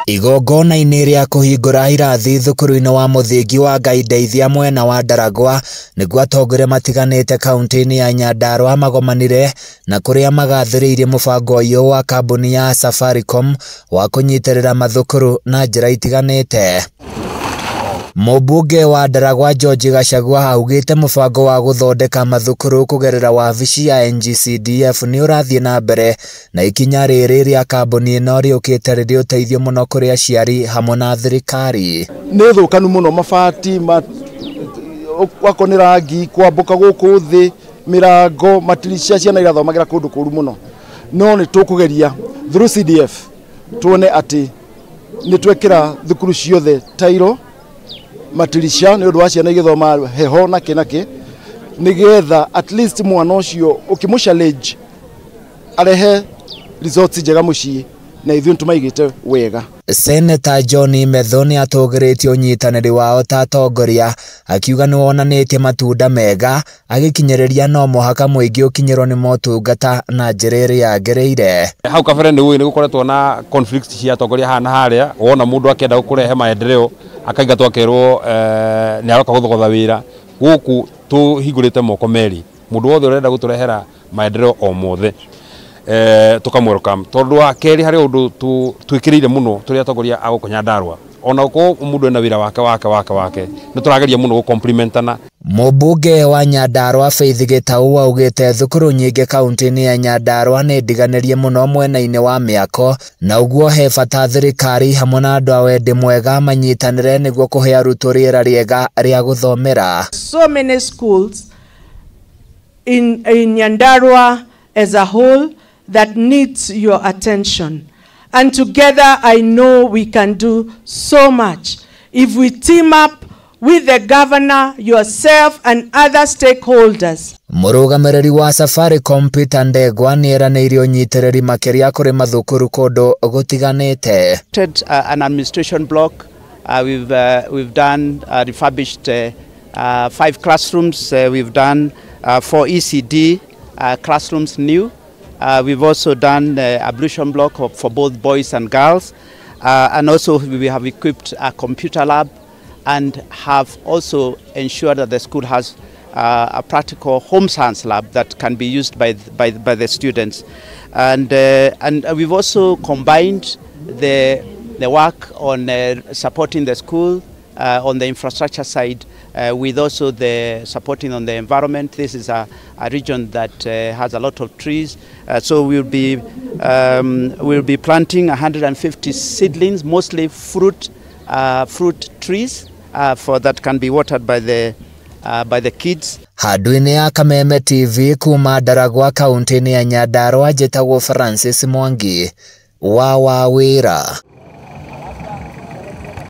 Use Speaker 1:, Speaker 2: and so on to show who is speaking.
Speaker 1: Igongona-inĩ rĩa kũhingũra irathi thukuru-inĩ wa mũthingi wa Ngai Ndeithia mwena wa Ndaragwa nĩguo atongoria matiganĩte kaunti-inĩ ya Nyandarua magomanire na kũrĩa magathĩrĩirie mũbango ũyũ wa kambuni ya Safaricom wa kũnyitĩrĩra mathukuru na njĩra itiganĩte. Mũmbunge wa Ndaragwa George Gachagua augĩte mũbango wa gũthondeka mathukuru kũgerera wabici ya NGCDF nĩ ũrathiĩ na mbere na ikinya rĩrĩ rĩa kambuni ĩno rĩũkĩte rĩrĩ ũteithio mũno kũrĩ aciari hamwe na thirikari.
Speaker 2: Nĩ thũkanu mũno mabati wako nĩ rangi kwambũka gũkũ thĩ mĩrango matirisha ciana irathomagĩra kũndũ kũru mũno, no nĩ tũkũgeria through CDF tuone atĩ nĩ twekĩra thukuru ciothe tairo matirisha nĩ ũndũ wa ciana igĩthoma heho na kĩ na kĩ, nĩgetha at least mwana ũcio ũkĩmũ challenge arehe results njega mũciĩ na ithuĩ nĩtũmaigĩte wega.
Speaker 1: Senator John Methu nĩ atũgĩrĩtie ũnyitanĩri wao ta atongoria akiuga nĩ wonanĩtie matunda mega agĩkinyĩrĩria no mũhaka mũingĩ ũkinyĩrwo nĩ motungata na njĩra ĩrĩa yagĩrĩire.
Speaker 3: Hau kabere nĩ ũĩ nĩ gũkoretwo na conflict cia atongoria haha na harĩa, wona mũndũ akĩenda kũrehe maendeleo akaingatwo akerwo nĩ aroka gũthogotha wĩra. Gũkũ tũhingũrĩte moko merĩ, mũndũ wothe ũrenda gũtũrehera maendeleo o mothe tukamwelcome. Tondũ wa kerĩ harĩ ũndũ twĩkĩrĩire mũno tũrĩ atongoria a gũkũ Nyandarua, ona gũkorwo mũndũ ena wĩra wake wake wake wake nĩ tũrageria mũno gũcomplimentana.
Speaker 1: Mũmbunge wa Nyandarua Faith Gĩtau augĩte thukuru nyingĩ kaunti-inĩ ya Nyandarua nĩ ndiganĩrie mũno mwena-inĩ wa mĩako na ũguo he bata thirikari hamwe na andũ a wendi mwega manyitanĩre nĩguo kũhe arutwo rĩera rĩega rĩa gũthomera.
Speaker 4: So many schools in Nyandarua as a whole that needs your attention. And together I know we can do so much. If we team up with the governor, yourself and other stakeholders.
Speaker 1: Mũrũgamĩrĩri wa Safaricom Peter Ndegwa nĩeranĩire ũnyitĩrĩri makĩria kũrĩ mathukuru kũndũ gũtiganĩte.
Speaker 5: An administration block, we've done refurbished 5 classrooms, we've done 4 ECD classrooms new. We've also done ablution block for both boys and girls, and also we have equipped a computer lab and have also ensured that the school has a practical home science lab that can be used by the students. And we've also combined the work on supporting the school on the infrastructure side with also the supporting on the environment. This is a region that has a lot of trees, so we'll be planting 150 seedlings, mostly fruit trees for that can be watered by the kids.
Speaker 1: Handũ-inĩ ya Kameme TV kuma Ndaragwa kaunti-inĩ ya Nyandarua, njĩtagwo Francis Mwangi wa Wawĩra.